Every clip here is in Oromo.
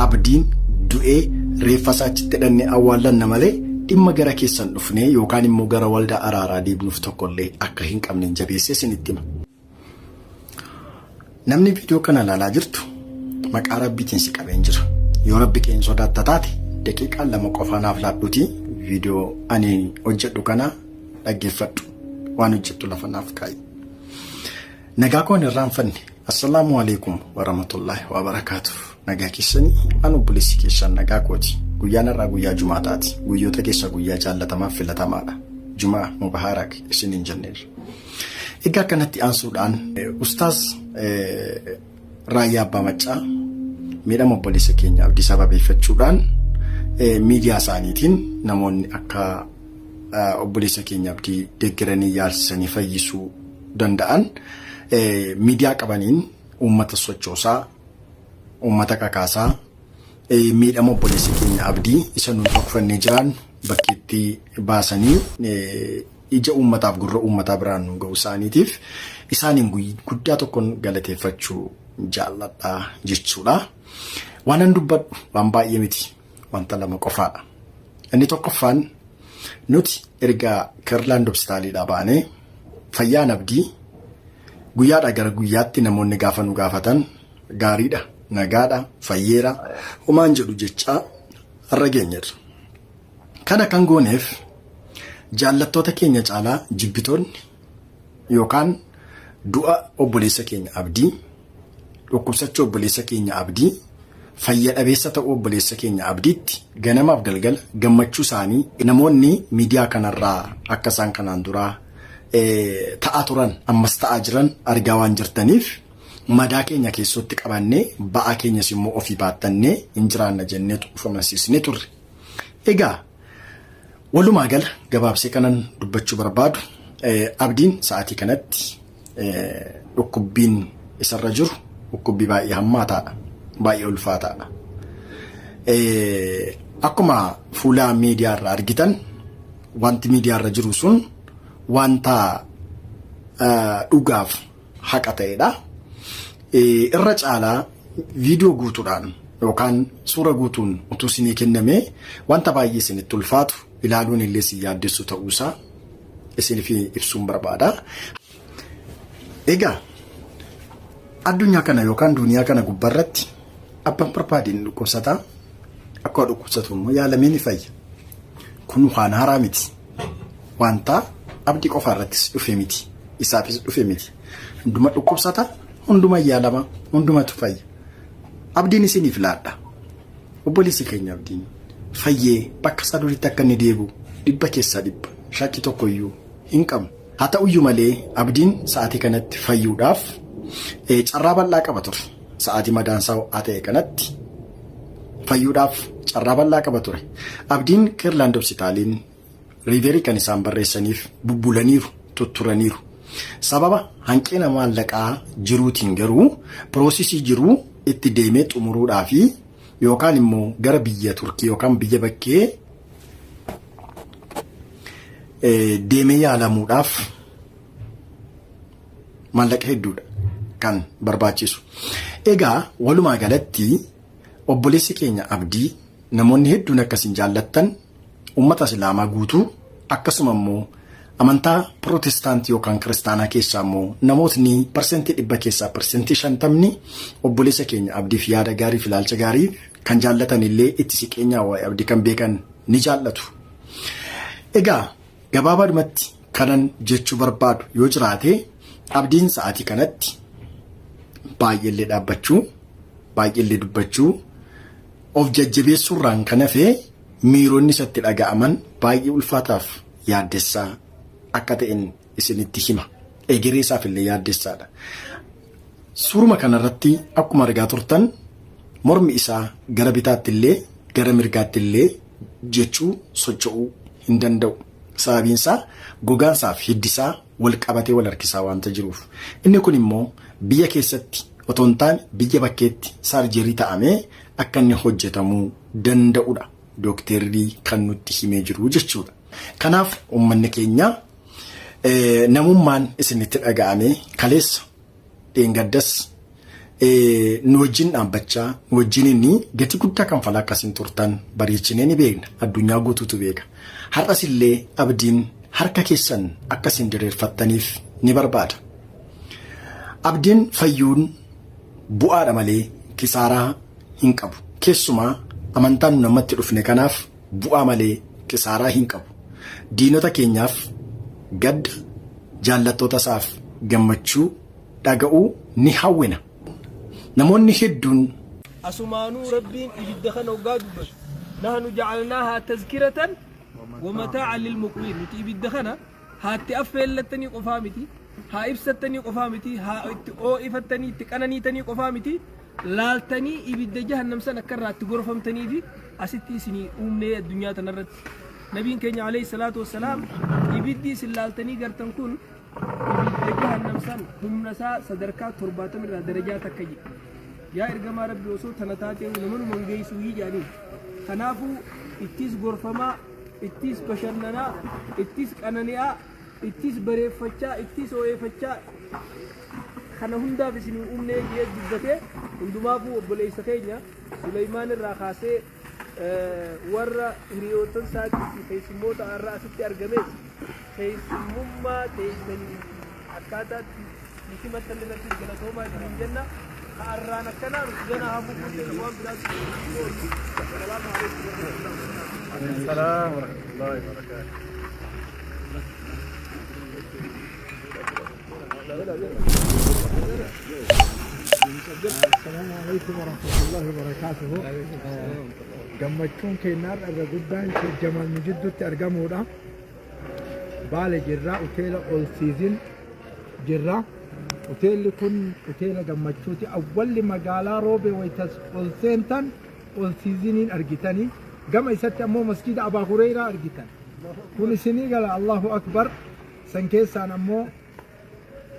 Abdiin du'ee reeffa isaa achitti hidhannee awwaallanna malee dhimma gara keessan dhufnee yookaan immoo gara waldaa araaraa deebnuuf tokkollee akka hin qabnen jabeessee isinitti hima. Namni viidiyoo kana ilaalaa jirtu maqaa Rabbiitiin si qabeen jira. Yoo Rabbi kee hin sodaatta taate daqiiqaa 2 qofaa naaf laadhuutii viidiyoo ani hojjedhu kana dhaggeeffadhu. Waan hojjettu lafa naaf kaa'i. Nagaa koo hin irraanfanne. Assalaamu alaikum warahmatullaahi wabarakaatuh. Nagaa keessanii an obboleessi keessan nagaa kooti. Guyyaan har'aa guyyaa jumaataati. Guyyoota keessa guyyaa jaallatamaaf filatamaadha. Jumaa mubaarak isiniin jenneerra. Egaa kanatti aansuudhaan Ustaaz Raayyaa Abbaa Maccaa miidhama obboleessa keenya Abdii sababeeffachuudhaan miidiyaa isaaniitiin namoonni akka obboleessa keenya Abdii deeggaranii yaalsisanii fayyisuu danda'an miidiyaa qabaniin uummata sochoosaa, uummata kakaasaa, miidhama obboleessa keenya Abdii isa nuun dhokfannee jiraannu bakkeetti baasanii ija uummataaf gurra uummataa biraan nu ga'uu isaaniitiif isaaniin guddaa tokkoon galateeffachuu jaalladha jechuudha. Waanan dubbadhu waan baay'ee miti, wanta 2 qofaadha. Inni tokkoffaan nuti erga Kerlaand Hospitaaliidhaa baanee fayyaan Abdii guyyaadhaa gara guyyaatti namoonni gaafa nu gaafatan gaariidha, nagaadha, fayyeera, homaan jedhu jechaa har'a geenyeerra. Kana kan gooneef jaallattoota keenya caalaa jibbitoonni yookaan du'a obboleessa keenya Abdii, dhukkubsachuu obboleessa keenya Abdii, fayya dhabeessa ta'uu obboleessa keenya Abdiitti ganamaaf galgala gammachuu isaanii namoonni miidiyaa kanarraa akka isaan kanaan duraa ta'aa turan ammas ta'aa jiran argaa waan jirtaniif madaa keenya keessootti qabannee ba'aa keenyas immoo ofii baattannee hin jiraanna jenneetu of amansiisnee turre. Egaa walumaa gala gabaabsee kanan dubbachuu barbaadu Abdiin sa'aatii kanatti dhukkubbiin isarra jiru dhukkubbii baay'ee hammaataadha. Baay'ee ulfaataadha. Akkuma fuula miidiyaa irraa argitan wanti miidiyaa irra jiru sun wanta dhugaaf haqa ta'edha. Irra caalaa viidiyoo guutuudhaan yookaan suura guutuun utuu isinii kennamee wanta baay'ee isinitti ulfaatu ilaaluun illee isin yaaddessu ta'uusaa isiniif ibsuun barbaada. Egaa addunyaa kana yookaan duniyaa kana gubbaarratti abbaan barbaade ni dhukkubsata. Akkuma dhukkubsatu immoo yaalamee ni fayya. Kun waan haaraa miti. Wanta Abdii qofaa irrattis dhufe miti. Isaafis dhufe miti. Hunduma dhukkubsata, hunduma yaalama, hundumatu fayya. Abdiin isiniif laadha. Obboleessi keenya Abdiin fayyee bakka isaa duriitti akka inni deebi'u 100% shakkii tokkoyyuu hin qabnu. Haa ta'uyyuu malee Abdiin sa'aatii kanatti fayyuudhaaf carraa bal'aa qaba ture. Sa'aatii madaan isaa ho'aa ta'e kanatti fayyuudhaaf carraa bal'aa qaba ture. Abdiin Keerlaand Hospitaaliin riiverii kan isaan barreessaniif bubbulaniiru, tutturaniiru. Sababa hanqina maallaqaa jiruutiin garuu piroosisii jiruu itti deemee xumuruudhaa fi yookaan immoo gara biyya Turkii yookaan biyya bakkee deemee yaalamuudhaaf maallaqa hedduudha kan barbaachisu. Egaa walumaa galatti obboleessi keenya Abdii namoonni hedduun akka isin jaallattan uummata Islaamaa guutuu akkasuma immoo amantaa Pirootestaantii yookaan Kiristaanaa keessaa immoo namootni 100% keessaa 50% obboleessa keenya Abdiif yaada gaarii fi ilaalcha gaarii kan jaallatan illee itti siqeenyaa waa'ee Abdii kan beekan ni jaallatu. Egaa gabaabaadhumatti kanan jechuu barbaadu yoo jiraate Abdiin sa'aatii kanatti baay'eellee dhaabbachuu baay'eellee dubbachuu of jajjabeessuurraan kan hafe miironni isatti dhaga'aman baay'ee ulfaataaf yaaddessaa akka ta'en isinitti hima. Egeree isaaf illee yaaddessaadha. Suuruma kanarratti akkuma argaa turtan mormi isaa gara bitaatti illee gara mirgaatti illee jechuu socho'uu hin danda'u. Sababiin isaa gogaan isaa fi hiddi isaa wal qabatee wal harkisaa waanta jiruuf. Inni kun immoo biyya keessatti otoo hin taane biyya bakkeetti saarjerii ta'amee akka inni hojjetamuu danda'udha dookteerri kan nutti himee jiru jechuudha. Kanaaf uummanni keenya namummaan isinitti dhaga'amee kaleessa dheengaddas Nu wajjin dhaabbachaa, nu wajjin inni gatii guddaa kanfalaa akkasiin turtan bareechinee ni beekna. Addunyaa guutuutu beeka. Har'as illee Abdiin harka keessan akkasiin diriirfattaniif ni barbaada. Abdiin fayyuun bu'aadha malee kisaaraa hin qabu. Keessumaa amantaan nu namatti dhufne kanaaf bu'aa malee kisaaraa hin qabu. Diinota keenyaaf gadda, jaallattoota isaaf gammachuu dhaga'uu ni hawwina. Namoonni hedduun. Asumaanuu Rabbiin ibidda kana hoggaa dubbatu, Nahnu ja'alnaahaa tazkiratan wa mataa'an lilmuqwiin. Nuti ibidda kana haa itti affeellattanii qofaa miti, haa ibsattanii qofaa miti, haa itti oo'ifattanii itti qananiitanii qofaa miti, laaltanii ibidda jahannam san akka irraa itti gorfamtaniifi asitti isinii uumnee addunyaa tanarratti. Nabiin keenya alayhi salaatu wassalaam ibiddi isin laaltanii gartan kun ibidda jahannam san humna isaa sadarkaa 70 irraa darajaa takka jedhe. Yaa ergamaa Rabbi, osoo tana taatee namanuma hin geessu jedhaniin. Kanaafuu ittis gorfamaa, ittis bashannanaa, ittis qanani'aa, ittis bareeffachaa, ittis ho'eeffachaa, kana hundaaf isin uumnee jee dubbatee. Hundumaafuu obboleessa keenya Suleymaan irraa kaasee warra hiriyootan isaatii fi keessummoota har'a asitti argames keessummummaa teessanii fi akkaataatti nu simattan irratti galatoomaa isiniin jenna. Ka arraan akkanaa nuti ganaa hafuu kun waan biraatti. Assalaamu alaikum warahmatullahi. Assalamu warahmatullahi wabarakatuh. Assalaamu alaikum warahmatullahi wabarakatuh. Gammachuun keenyaar irra guddaan Sheekh Jamaal nu jidduutti argamuudha. Baale jirra, hoteela All Season jirra. Hoteelli kun hoteela gammachuuti. Awwalli magaalaa Roobee wayitas ol seentan All Seasoniin argitanii. Gama isatti ammoo masjida Abaa Hureyraa argitan. Kun isinii gala, Allahu Akbar. San keessaan ammoo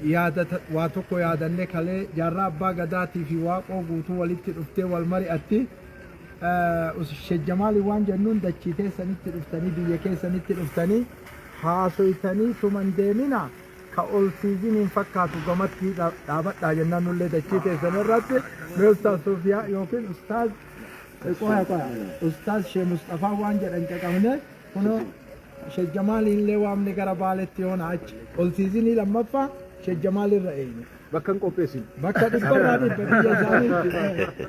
yaadata waa tokko yaadanne, kalee jaarraa abbaa gadaatii fi Waaqoo Guutuu walitti dhuftee wal mari'atti. Sheekh Jamaali waan jennuun, dachii teessanitti dhuftanii, biyya keessanitti dhuftanii haasoytanii tuman deemina, ka All Seasoniin fakkaatu gamatti dhaabadhaa jennaan, nullee dachii teessan irratti mee Ustaaz Sofiyaa yookiin Ustaaz qoya qoya Ustaaz Shee Mustafaa waan jedhan caqabne. Kunoo Sheekh Jamaaliin illee waamne gara Baaletti yoona achi All Seasonii lammaffaa Sheekh Jamaal irra eeyne. Bakka hin qopheessinu. Bakka dhibbarraa dhibba biyya isaaniitti.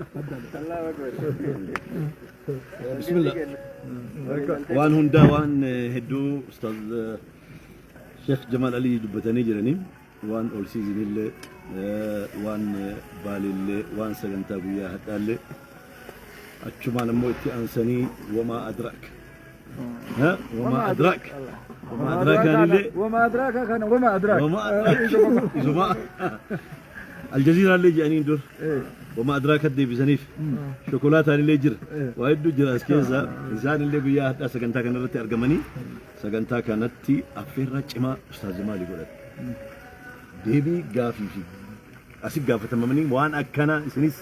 Bismillah. Waan hundaa waan hedduu Ustaaz Sheekh Jamaal Alii dubbatanii jiranii, waan All Season illee, waan Baalillee, waan sagantaa guyyaa hadhaallee, achumaan ammoo itti aansanii wamaa adraak wamaa adraak wamaa adraakaanillee وما أدراك كان وما أدراك. وما أدراك isuma Aljaziiraallee jedhaniin dur وما أدراك deebisaniif shokolaataan illee jira, waa hedduu jira as keessa. Isaan illee guyyaa hadhaa sagantaa kanarratti argamanii sagantaa kanatti affeerraa cimaa Ustaaz Jamaalii godhate. Deebii gaafii fi asi gaafatamanii waan akkanaa isinis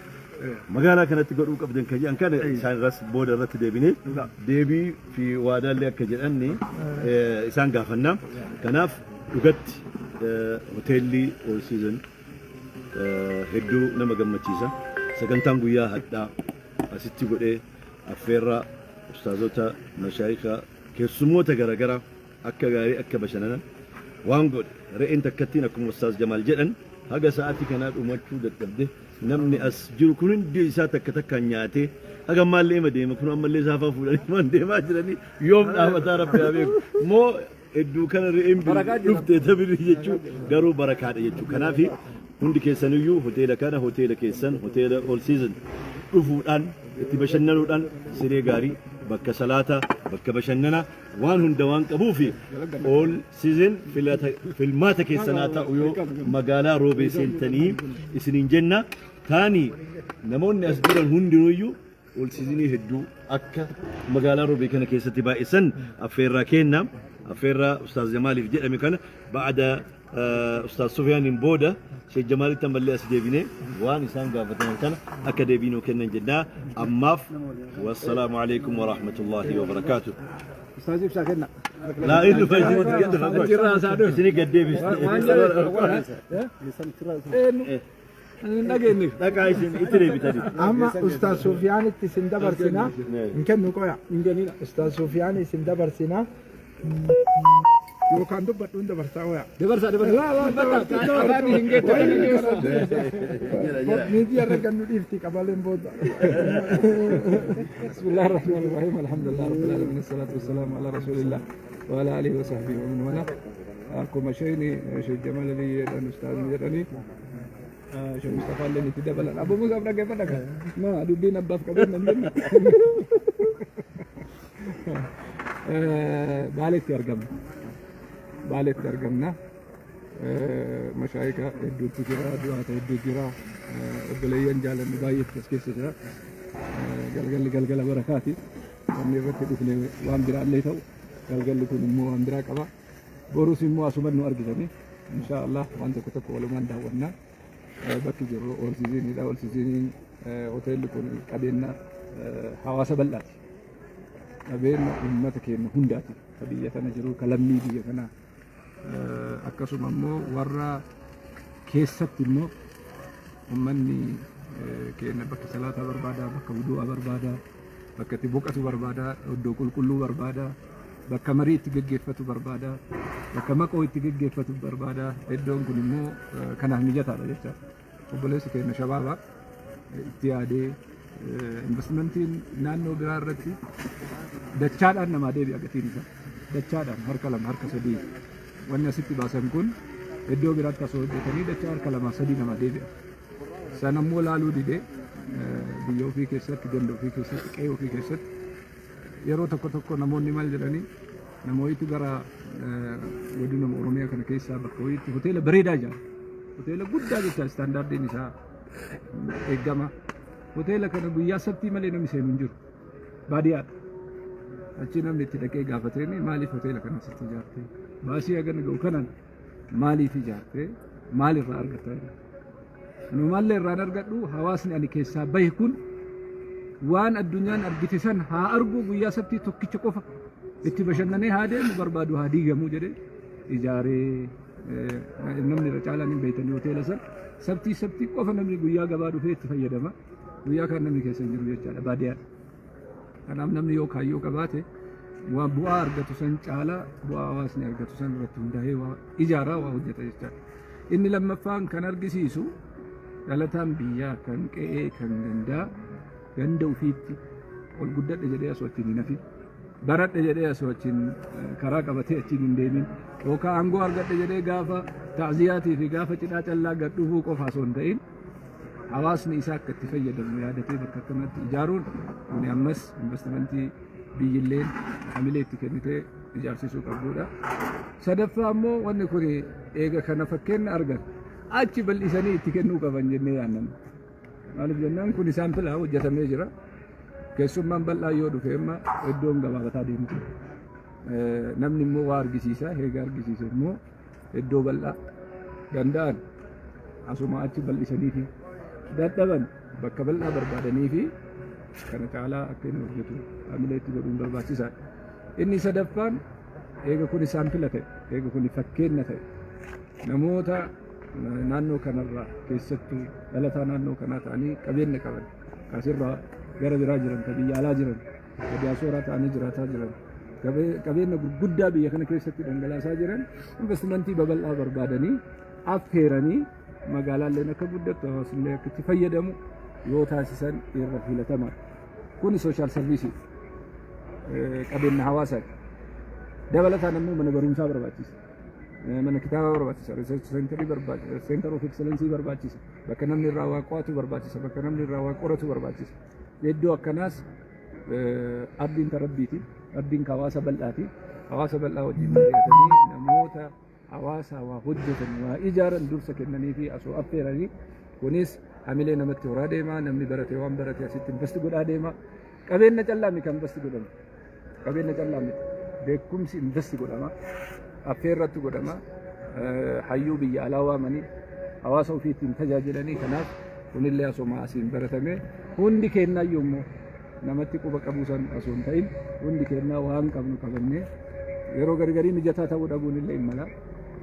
magaalaa kanatti godhuu qabdan kan jedhan kana isaan irras booda irratti deebinee deebii fi waadaallee akka jedhanni isaan gaafannaa. Kanaaf dhugatti hoteelli All Season hedduu nama gammachiisa. Sagantaan guyyaa hadhaa asitti godhee affeerraa ustaazota, mashaayika, keessummoota garaagaraa akka gaarii akka bashannanan waan godhe. Re'een takkattiin akkuma Ustaaz Jamaal jedhan haga sa'aatii kanaa dhumachuu dadhabde. Namni as jiru kun hundi isaa takka takkaan nyaatee haga ammaallee ima deema. Kun ammallee saafaa fuudhanii waan deemaa jiranii yoom dhaabataa Rabbi haa beeku. Moo hedduu kana re'een dhuftee tabirii jechuu, garuu barakaadha jechuu. Kanaaf hundi keessaniyyuu hoteela kana, hoteela keessan, hoteela All Season dhufuudhaan itti bashannanuudhaan, siree gaarii, bakka salaataa, bakka bashannanaa waan hunda waan qabuufi All Season filmaata keessanaa ta'u yoo magaalaa Roobee seentanii isiniin jenna. Taani namoonni as jiran hundinuyyuu All Seasonii hedduu akka magaalaa Roobee kana keessatti baay'isan affeerraa kenna. Affeerraa Ustaaz Jamaaliif jedhame kana ba'ada Ustaaz Sufiyaaniin booda Sheekh Jamaalitti ammallee as deebinee waan isaan gaafataman kana akka deebii nuu kennan jennaa. Ammaaf wassalaamu alaikum warahmatullaahi wabarakaatuh. Ustaaz ibsaa kenna. Laa inni dhufa, isinitti gad dhufa. Achirraa isaa dhufe. Isinii gad deebiste. Waan jedhe. Hin dhageenye. Dhaqaa isin itti deebitanii. Amma Ustaaz Sufiyaanitti isin dabarsina. Hin kennu qoya. Hin kennina. Ustaaz Sufiyaan isin dabarsina. Yookaan dubbadhuun dabarsaa qoya. Dabarsaa dabarsaa. Laa laa dabarsa. Afaan hin geette kana keessa. Miidiyaa irra gannu dhiifti qabaleen booda. بسم الله الرحمن الرحيم، الحمد لله رب العالمين، الصلاة والسلام على رسول الله وعلى آله وصحبه ومن والاه. Akkuma isheen Sheekh Jamal Ali jedhan, Ustaazni jedhanii, Sheekh Mustafaa illee itti dabalan. Abu Musaaf dhaggeeffadha kan. Ma dubbiin abbaaf qabeenya hin jenne. Baaleetti argamna. Baaleetti argamna. Mashaayika hedduutu jira, du'aata hedduu jira, obboleeyyan jaalannu baay'eetu as keessa jira. Galgalli galgala barakaati. Wanni irratti dhufne waan biraallee ta'u, galgalli kun immoo waan biraa qaba. Borus immoo asuman nu argitanii, insha Allah, waan tokko tokko walumaan daawwannaa. Bakki jiru All Seasoniidha. All Seasoniin hoteelli kun qabeenya hawaasa bal'aati. Qabeenya uummata keenya hundaati. Ka biyya kana jiru, ka lammii biyya kanaa. Akkasuma immoo warra keessatti immoo uummanni keenya bakka salaataa barbaada, bakka wudu'aa barbaada, bakka itti boqatu barbaada, iddoo qulqulluu barbaada, bakka marii itti geggeeffatu barbaada, bakka maqoo itti geggeeffatu barbaada. Iddoon kun immoo kanaaf mijataadha jechaadha. Obboleessi keenya shabaabaa itti yaadee investmentiin naannoo biraa irratti dachaadhaan namaa deebi'a gatiin isaa. Dachaadhaan harka lama, harka sadii. Wanni asitti baasan kun iddoo biraatti osoo hojjetanii dachaa harka lama sadii namaa deebi'a. Sana immoo laaluu didee biyya ofii keessatti, ganda ofii keessatti, qe'ee ofii keessatti. Yeroo tokko tokko namoonni maal jedhanii, namooti gara godina Oromiyaa kana keessaa bakka wayiitti hoteela bareedaa ijaaru. Hoteela guddaa jecha istaandaardiin isaa eegama. Hoteela kana guyyaa sabtii malee namni seenu hin jiru. Baadiyyaadha. Achi namni itti dhaqee gaafateen, "Maaliif hoteela kana asitti ijaarte? Baasii hagana ga'u kanaan maaliif ijaarte? Maalirraa argatta?" "Nu maallee irraan argadhu, hawaasni ani keessaa bahe kun waan addunyaan argite san haa argu, guyyaa sabtii tokkicha qofa itti bashannanee haa deemu, barbaadu haa diigamuu" jedhee ijaaree. Namni irra caalaan hin beektanii, hoteela san sabtii sabtii qofa namni guyyaa gabaa dhufee itti fayyadama. Guyyaa kaan namni keessa hin jiru jechaadha, baadiyyaadha. Kanaaf namni yoo kaayyoo qabaate, waan bu'aa argatu san caalaa bu'aa hawaasni argatu san irratti hundaa'ee waa ijaaraa, waa hojjeta jechaadha. Inni lammaffaan kan argisiisu, dhalataan biyyaa kan qe'ee kan gandaa ganda ofiitti ol guddadhe jedhee asoo achiin hin hafin, baradhe jedhee asoo achiin karaa qabatee achiin hin deemin, yookaan aangoo argadhe jedhee gaafa ta'ziyaatii fi gaafa cidhaa callaa gad dhufuu qofa osoo hin ta'in, hawaasni isaa akka itti fayyadamu yaadatee bakka akkanatti ijaaruun kuni ammas investimentii biyyilleen hamilee itti kennitee ijaarsisuu qabdudha. Sadaffaa immoo wanni kun eega kana fakkeenya argan achi bal'isanii itti kennuu qaban jennee yaannan. Maaliif jennaan, kun isaan filaa hojjetamee jira. Keessummaan bal'aa yoo dhufe amma iddoon gabaabataa deemti. Namni immoo waa argisiisa, eega argisiise immoo iddoo bal'aa danda'an asuma achi bal'isanii fi dadhaban bakka bal'aa barbaadanii fi kana caalaa akka inni hojjetu hamilee itti godhuun barbaachisaadha. Inni sadaffaan, eega kun isaan fila ta'e, eega kun fakkeenya ta'e, namoota naannoo kanarraa, keessattuu dhalataa naannoo kanaa ta'anii qabeenya qaban, kasirraa gara biraa jiran, ka biyya alaa jiran, ka diyaaspooraa ta'anii jiraataa jiran, qabeenya gurguddaa biyya kana keessatti dhangalaasaa jiran, investimentii babal'aa barbaadanii affeeranii magaalaalleen akka guddattu, hawaasnillee akka itti fayyadamu yoo taasisan irra filatamaadha. Kuni social service, qabeenya hawaasaati. Dabalataan immoo mana barumsaa barbaachisa. Mana kitaabaa barbaachisa. Research centerii barbaachisa. Center of excellence barbaachisa. Bakka namni irraa waa qo'atu barbaachisa. Bakka namni irraa waa qoratu barbaachisa. Iddoo akkanaas abdiin tarabbiiti. Abdiin hawaasa bal'aati. Hawaasa bal'aa wajjin mari'atanii, namoota hawaasa waa hojjetan, waa ijaaran dursa kennanii fi asoo affeeranii, kunis hamilee namatti horaa deema. Namni barate waan barate asitti invest godhaa deema. Qabeenya callaa miti kan invest godhamu, qabeenya callaa miti, beekumsi invest godhama, affeerratti godhama, hayyuu biyya alaa waamanii hawaasa ofiitiin tajaajilanii. Kanaaf kunillee asuma asiin baratame, hundi kennaayyuu immoo namatti quba qabuu san osoo hin ta'in, hundi kennaa waan qabnu qabannee, yeroo gargarii mijataa ta'uu dhabuun illee hin mala.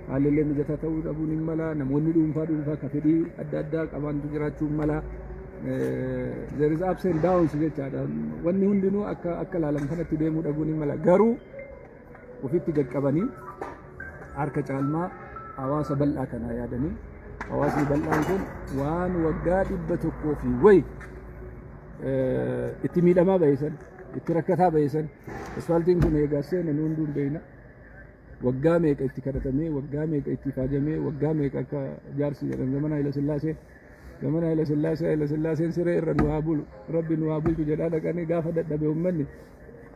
Haalli mijataa ta'uu dhabuun hin mala. Namoonni dhuunfaa dhuunfaa ka fedhii adda addaa qabantu jiraachuu hin mala. There is ups and downs jechaadha. Wanni hundinuu akka ilaalan kanatti deemuu dhabuun hin mala. Garuu ofitti qaqqabanii harka caalmaa hawaasa bal'aa kanaa yaadanii, hawaasni bal'aan kun waan waggaa 100 fi wayi itti miidhamaa bahesan, itti rakkataa bahesan, asfaaltiin kun eegaa seena nu hunduu hin beekna. Waggaa meeqa itti kadhatamee, waggaa meeqa itti ifaajamee, waggaa meeqa akka jaarsi jedhan zamana Haila Sillaasee, zamana Haila Sillaasee, Haila Sillaaseen siree irra nu haa bulu, Rabbi nu haa bulchu jedhaa dhaqanii, gaafa dadhabe uummanni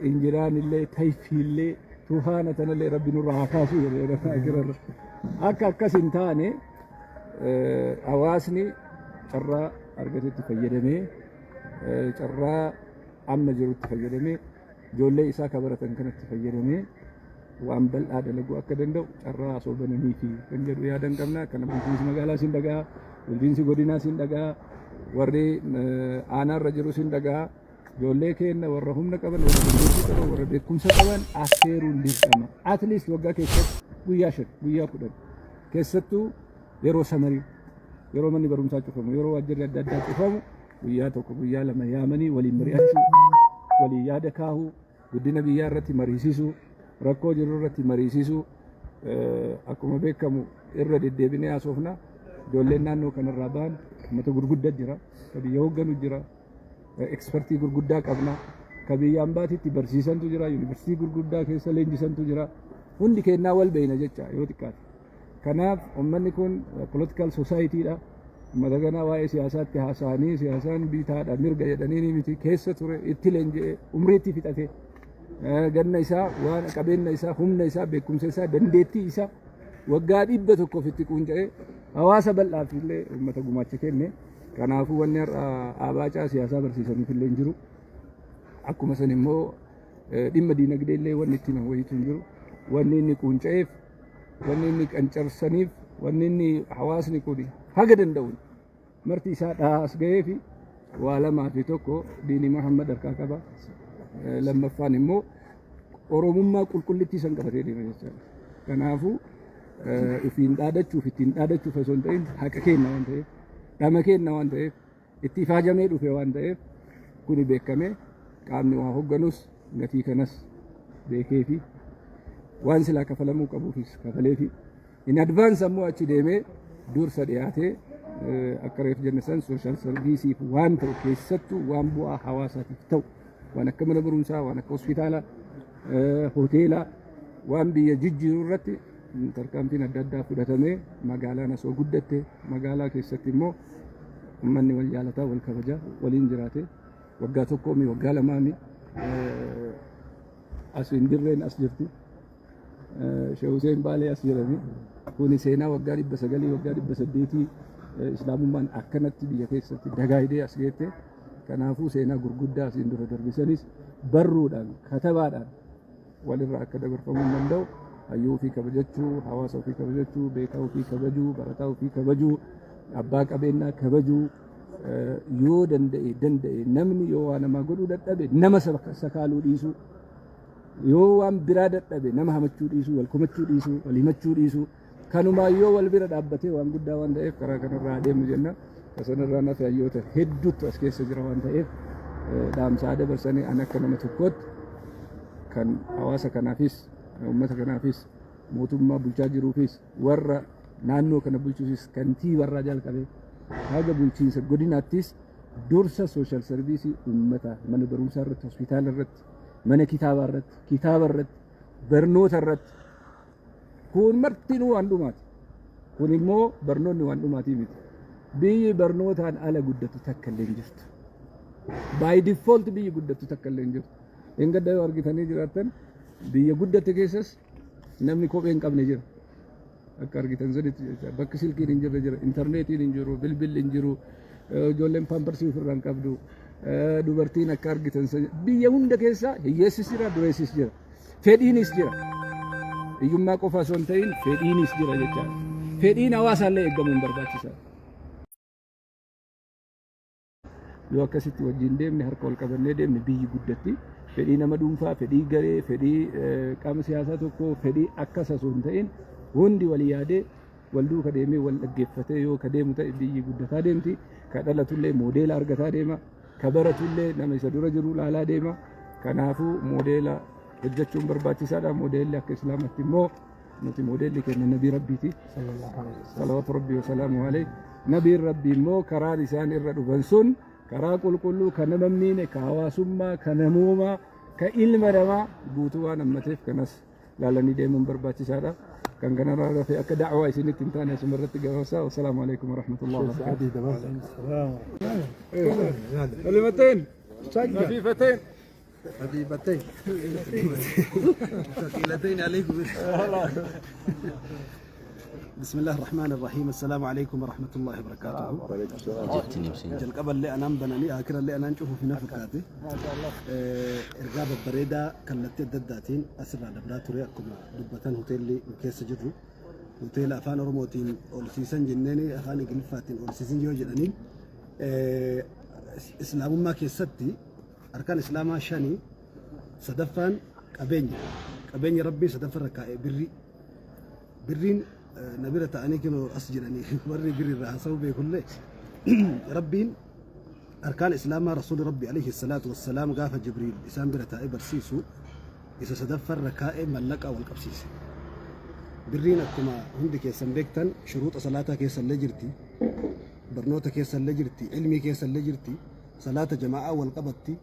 injiraan illee, tayfiillee, tuhaana tanallee Rabbi nurraa haa kaasu jedhee akirarra. Akka akkas hin taane, hawaasni carraa argatetti fayyadamee, carraa amma jirutti fayyadamee, ijoollee isaa ka baratan kanatti fayyadamee waan bal'aa dalaguu akka danda'u carraa osoo bananii fi kan jedhu yaadan qabna. Kana bulchiinsi magaalaa siin dhagaa, bulchiinsi godinaa siin dhagaa, warri aanaarra jiru siin dhagaa. Ijoollee keenya warra humna qaban, warra dandeettii qaban, warra beekumsa qaban affeeruun dirqama. At least waggaa keessatti guyyaa 5, guyyaa 10, keessattuu yeroo summer, yeroo manni barumsaa cufamu, yeroo waajjirri adda addaa cufamu, guyyaa 1, guyyaa 2 yaamanii waliin mari'achuu, waliin yaada kaahuu, guddina biyyaa irratti mariisisuu, rakkoo jiru irratti mariisisuu. Akkuma beekamu irra deddeebinee haasofna, ijoolleen naannoo kanarraa ba'an uummata gurguddaa jira, ka biyya hoogganu jira, expertii gurguddaa qabna, ka biyya ambaatitti barsiisantu jira, yuunivarsiitii gurguddaa keessa leenjisantu jira. Hundi kennaa wal beeyna jecha yoo xiqqaate. Kanaaf uummanni kun political society dha. Uummata kanaa waa'ee siyaasaatti haasa'anii siyaasaan bitaadha mirga jedhanii ni miti. Keessa ture, itti leenji'e, umriitti fixate, ganna isaa, waan qabeenya isaa, humna isaa, beekumsa isaa, dandeettii isaa waggaa 100f itti quunca'ee hawaasa bal'aaf illee uummata gumaacha kenne. Kanaafuu wanni har'a abaacaa siyaasaa barsiisaniif illee hin jiru. Akkuma san immoo dhimma diinagdee illee wanni ittiin wayitu hin jiru. Wanni inni quunca'eef, wanni inni qancarsaniif, wanni inni hawaasni kun haga danda'uun marti isaa dhaas ga'ee fi waa lamaa fi tokko diinii Muhammad harkaa qaba. Lammaffaan immoo Oromummaa qulqullittii san qabatee deema jechaadha. Kanaafuu ofiin dhaadachuuf, ittiin dhaadachuuf osoo hin ta'in, haqa kenna waan ta'eef, dhama kenna waan ta'eef, itti ifaajamee dhufe waan ta'eef, kuni beekamee qaamni waa hoogganus gatii kanas beekee fi waan silaa kafalamuu qabuufis kafalee fi in advance ammoo achi deemee dursa dhiyaatee, akka reef jenne san social serviceiif waan ta'u, keessattuu waan bu'aa hawaasaatiif ta'u, waan akka mana barumsaa, waan akka hospitaalaa, hoteelaa, waan biyya jijjiiruu irratti tarkaanfiin adda addaa fudhatamee magaalaan asoo guddatte, magaalaa keessatti immoo uummanni wal jaalataa, wal kabajaa waliin jiraate, waggaa tokkoomi, waggaa lamaami, as hin dirreen as jirti. Sheekh Hussein Baalee as jedhami. Kuni seenaa waggaa 900, waggaa 800 islaamummaan akkanatti biyya keessatti dagaagdee as geette. Kanaafuu seenaa gurguddaa asiin dura darbisanis barruudhaan, katabaadhaan walirra akka dabarfamuu hin danda'u. Hayyuu ofii kabajachuu, hawaasa ofii kabajachuu, beekaa ofii kabajuu, barataa ofii kabajuu, abbaa qabeenyaa kabajuu, yoo danda'e danda'e namni yoo waa namaa godhuu dadhabe nama sakaaluu dhiisuu, yoo waan biraa dadhabe nama hamachuu dhiisuu, wal komachuu dhiisuu, wal himachuu dhiisuu, kanumaa yoo wal bira dhaabbatee waan guddaa waan ta'eef karaa kanarraa adeemu jenna. Kasanirraa nafe hayyoota hedduutu as keessa jira waan ta'eef, dhaamsaa dabarsanii an akka nama tokkootti kan hawaasa kanaafis, uummata kanaafis, mootummaa bulchaa jiruufis, warra naannoo kana bulchuufis, kantiibarraa jalqabee haga bulchiinsa godinaattis, dursa social service uummataa mana barumsaa irratti, hospitaala irratti, mana kitaabaa irratti, kitaaba irratti, barnoota irratti, kun martinuu waan dhumaati. Kun immoo barnoonni waan dhumaatii miti. Biyyi barnootaan ala guddatu takka illee hin jirtu. By default biyyi guddatu takka illee hin jirtu. Hin gadda yoo argitanii jiraattan, biyya guddatte keessas namni kophee hin qabne jira. Akka argitan sanitti jecha bakki silkiin hin jirre jira, intarneetiin hin jiru, bilbilli hin jiru, ijoolleen pamparsii ofirraa hin qabdu, dubartiin akka argitan biyya hunda keessa hiyyeessis jira, dureessis jira, fedhiinis jira. Hiyyummaa qofa osoo hin ta'in fedhiinis jira jechaadha. Fedhiin hawaasaallee eeggamuun barbaachisaadha. Yoo akkasitti wajjin deemne, harka wal qabannee deemne, biyyi guddatti. Fedhii nama dhuunfaa, fedhii garee, fedhii qaama siyaasaa tokkoo, fedhii akkas osoo hin ta'in Hundi walii yaadee wal duuka deemee wal dhaggeeffatee yoo ka deemu ta'e biyyi guddataa deemti. Ka dhalatullee moodeela argataa deema. Ka baratullee nama isa dura jiru laalaa deema. Kanaafuu moodeela hojjechuun barbaachisaadha. Moodeelli akka Islaamatti immoo nuti moodeelli keenya nabii Rabbiiti. Salawaatu Rabbii wasalaamu alayhi. Nabiin Rabbii immoo karaan isaan irra dhufan sun karaa qulqulluu ka nama hin miine, ka hawaasummaa, ka namoomaa, ka ilma namaa guutuu waan hammateef kanas laalanii deemuun barbaachisaadha. Kan kanarraa hafe akka da'waa isinitti hin taane asuma irratti gabaabsa. Wassalaamu alaikum warahmatullahi wabarakatuh. Kalimateen. Khafiifateen. خفيفتين ثقيلتين عليكم. بسم الله الرحمن الرحيم. السلام عليكم ورحمة الله وبركاته. Jalqaballee anaan bananii akirallee anaan cufuuf hin fakkaate. Ergaa babbareedaa kallattii adda addaatiin asirraa dabraa ture. Akkuma dubbatan, hoteelli nu keessa jirru hoteela afaan Oromootiin ol siisan jenneen, afaan Ingiliffaatiin ol siisan yoo jedhaniin, Islaamummaa keessatti harkaan Islaamaa shanii, sadaffaan qabeenya. Qabeenya Rabbii sadaffarra kaa'ee birrii. Birriin na bira ta'anii kinoo as jiranii warri birri irraa haasa'uu beekullee, Rabbiin arkaan Islaamaa Rasuulli Rabbi alayhi salaatu wassalaam gaafa Jibriil isaan bira taa'ee barsiisu isa sadaffarra kaa'ee mallaqaa wal qabsiise. Birriin akkuma hundi keessan beektan shuruuxa salaataa keessa illee jirti. Barnoota keessa illee jirti. Ilmii keessa illee jirti. Salaata jamaa'aa wal qabatti.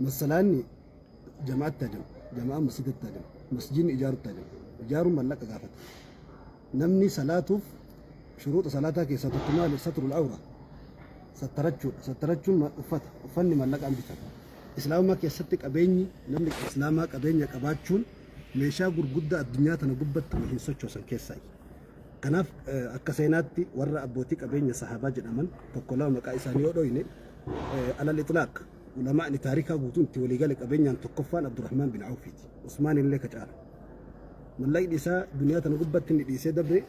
Masalaanni jamaa'atti ajama. Jama'aan masjidatti ajama. Masjidni ijaarutti ajama. Ijaaruun mallaqa gaafata. Namni salaatuuf shuruuxa salaataa keessaa tokko maali? Satrul awra. Sattarachuudha. Sattarachuun uffata. Uffanni mallaqaan bitama. Islaamummaa keessatti qabeenyi, namni Islaamaa qabeenya qabaachuun meeshaa gurguddaa addunyaa tana gubbatti hin sochoosan keessaa. Kanaaf akka seenaatti warra abbootii qabeenya sahaabaa jedhaman tokko lama maqaa isaanii yoo dhoyne, alal itlaaq ulamaa'ni taarikaa guutuun itti waliigale, qabeenyaan tokkoffaan Abdurrahmaan bin Awfiiti. Usmaan illee ka caala. Mallaqni isaa duniyaa tana gubbatti inni dhiisee dabre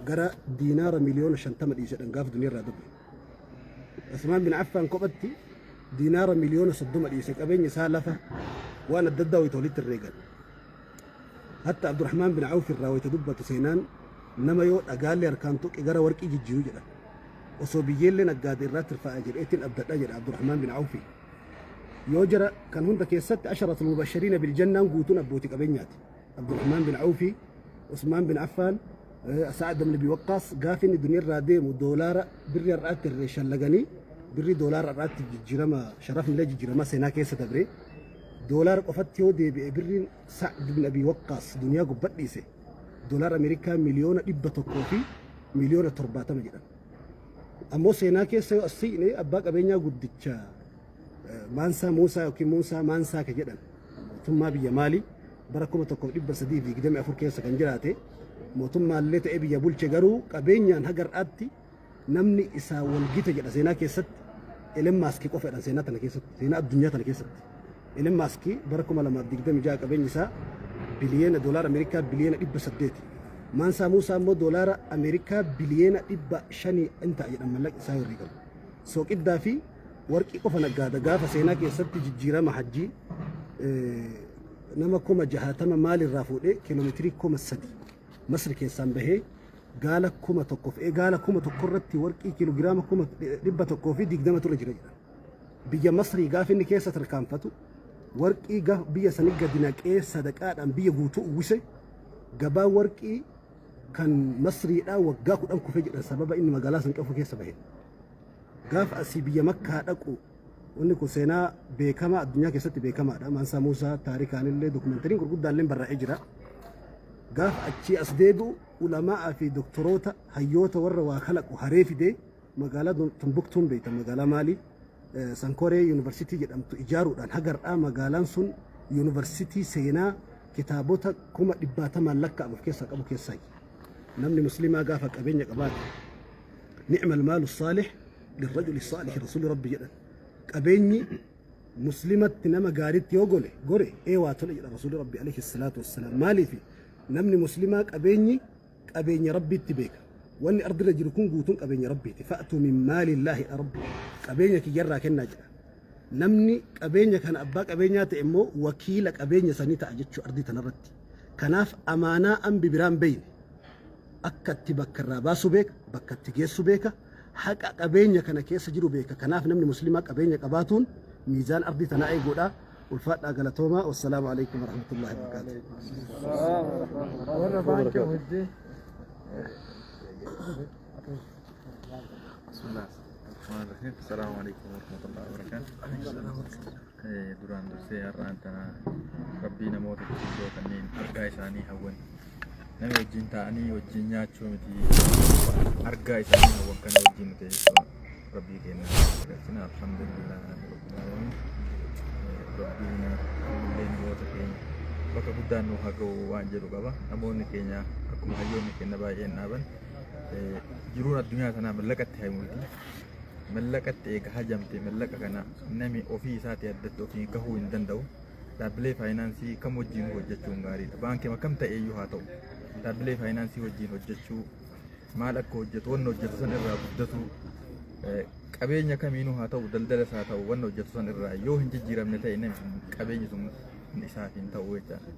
gara diinaara miliyoona 50 dhiisedhan gaafa duniyaa irraa dabre. Usmaan bin Affaan kophatti diinaara miliyoona 30 dhiise. Qabeenya isaa lafa waan adda addaa wayita walitti herreegan. Hatta Abdurrahmaan bin Awf irraa wayita dubbatu seenaan, nama yoo dhagaallee harkaan tuqe gara warqii jijjiiru jedhan. Osoo biyyeellee naggaade irraa tirfaa'a jedheetiin abdadha jedha Abdurrahmaan bin Awfi. Yoo jara kan hunda keessatti asharatul mubashiriina biljannaan guutuun abbootii qabeenyaati. Abdurrahmaan bin Awfi, Usmaan bin Affaan, Sa'ad bin Abi Waqqaas gaafa inni duniyaa irraa deemu doolaara birri har'aatti irree shallaganii, birri doolaara har'aatti jijjiirama, sharafni illee jijjiirama seenaa keessa dabre. Doolaara qofatti yoo deebi'e, birriin Sa'ad bin Abi Waqqaas duniyaa gubbadhiise doolaara Ameerikaa 170,000,070 jedhan. Ammoo seenaa keessa yoo as siqne, abbaa qabeenyaa guddicha Maansaa Muusaa yookiin Muusaa Maansaa ka jedhan, mootummaa biyya Maalii bara 1324 keessa kan jiraate, mootummaallee ta'ee biyya bulche, garuu qabeenyaan haga har'aatti namni isaa wal gite jedha seenaa keessatti Elon Musk qofa jedhan, seenaa tana keessatti, seenaa addunyaa tana keessatti. Elon Musk bara 2026 qabeenyi isaa biliyeena doolaara Ameerikaa biliyeena 800. Maansaa Muusaa immoo doolaara Ameerikaa biliyeena 500 in ta'a jedhan mallaqni isaa herreegamu. Sooqiddaa fi warqii qofa naggaada. Gaafa seenaa keessatti jijjiirama hajjii nama 60,000 maalirraa fuudhee kiiloomeetirii 3000 Masri keessaan bahee gaala 1000 fe'ee, gaala 1000 irratti warqii kiiloogiraama 120,000 ture jira jedha. Biyya Masrii gaafa inni keessa tarkaanfatu warqii biyya sanii gadi naqee sadaqaadhaan biyya guutuu uwwise. Gabaa warqii kan Masriidhaa waggaa 10 kufee jedhan sababa inni magaalaa san qabu keessa bahe. Gaafa asii biyya Makkaa dhaqu, wanni kun seenaa beekamaa addunyaa keessatti beekamaadha. Maansaa Muusaa taarikaanillee dokumentariin gurguddaallee barraa'ee jira. Gaafa achii as deebi'u ulamaa fi doktoroota, hayyoota, warra waa kalaqu haree fidee magaalaa Tumbuktuun beekta, magaalaa Maalii Sankoree Yuunivarsiitii jedhamtu ijaaruudhaan hagar'aa magaalaan sun yuunivarsiitii seenaa kitaabota kuma dhibbaatamaan lakkaa'amu of keessaa qabu keessaa. Namni Muslimaa gaafa qabeenya qabaate, ni'ma almaalu saalih lirrajuli saalih, Rasuulli Rabbi jedhan. Qabeenyi Muslimatti, nama gaariitti yoo gole gore ee waa tole jedha Rasuulli Rabbi alayhi salaatu wassalaam. Maaliif? Namni Muslimaa qabeenyi qabeenya Rabbiitti beeka. Wanni ardirra jiru kun guutuun qabeenya Rabbiiti. Fa'atu min maalillaahi, Rabbi qabeenya kiyyarraa kennaa jedha. Namni qabeenya kana abbaa qabeenyaa ta'e immoo wakiila qabeenya sanii ta'a jechuu ardii tanarratti. Kanaaf amaanaa ambi biraan beeyne. Akka itti bakka irraa baasu beeka, bakka itti geessu beeka, haqa qabeenya kana keessa jiru beeka. Kanaaf namni muslimaa qabeenya qabaatuun miizaan ardii tanaa eeguudha. Ulfaadhaa, galatoomaa. Wassalaamu alaikum warahmatullahi wabarakaatuh. Warra baankii hojii. بسم الله الرحمن الرحيم. السلام عليكم ورحمة الله وبركاته. Duraan dursee har'aan tana rabbii namoota gurguddoo kanneen argaa isaanii hawwan, nama wajjin ta'anii wajjin nyaachuu miti, argaa isaanii hawwan kana wajjin nu teessoo rabbii kenna galchina. Alhamdulillah rabbil alamin. Rabbiin illee namoota keenya bakka guddaan nu haa ga'u waan jedhu qaba. Namoonni keenya akkuma hayyoonni keenya baay'een dhaaban, jiruun addunyaa tanaa mallaqatti haymulti. Mallaqatti eega hajamte, mallaqa kana nami ofii isaatii addatti ofii gahuu hin danda'u. Dhaabbilee faayinaansii kam wajjin hojjechuun gaariidha. Baankii kam ta'e iyyuu haa ta'u, dhaabbilee faayinaansii wajjin hojjechuu, maal akka hojjetu, wanna hojjetu san irraa guddatu, qabeenya kamiinuu haa ta'u, daldalas haa ta'u, wanna hojjetu san irraa yoo hin jijjiiramne ta'e, namni sun qabeenyi sun isaaf hin ta'u jechaadha.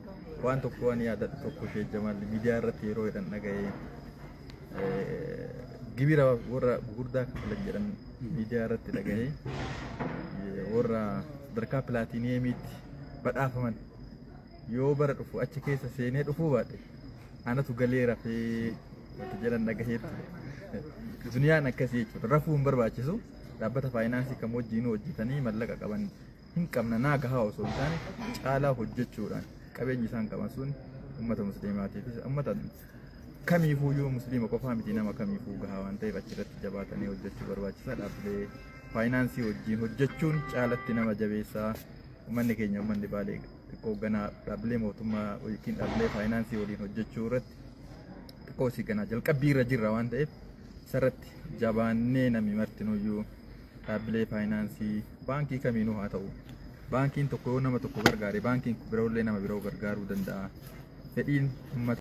Waan tokko waan yaadadhu tokko, ishee Jamaal miidiyaa irratti yeroo jedhan dhaga'ee, gibira warra gugurdaa kafalan jedhan miidiyaa irratti dhaga'ee, warra sadarkaa pilaatiiniyeemiitti badhaafaman yoo bara dhufu achi keessa seenee dhufuu baadhe anatu galee rafee wanta jedhan dhagaheetu. Duniyaan akkasii jechuudha. Rafuu hin barbaachisu. Dhaabbata faayinaansii kam wajjin hojjetanii mallaqa qaban hin qabna naa gahaa osoo hin taane, caalaa hojjechuudhaan qabeenyi isaan qaban sun uummata musliimaatiifis, uummata kamiifuyyuu, musliima qofaa miti, nama kamiifuu gahaa waan ta'eef, achirratti jabaatanii hojjechuu barbaachisaa. Dhaabbilee faayinaansii wajjin hojjechuun caalatti nama jabeessaa. Uummanni keenya, uummanni Baalee, xiqqoo ganaa dhaabbilee mootummaa yookiin dhaabbilee faayinaansii waliin hojjechuu irratti xiqqoo isii ganaa jalqabbii irra jirra waan ta'eef, isarratti jabaannee namni martinuyyuu dhaabbilee faayinaansii baankii kamiinuu haa ta'u, baankiin tokko yoo nama tokko gargaare, baankiin biroollee nama biroo gargaaruu danda'a. Fedhiin uummata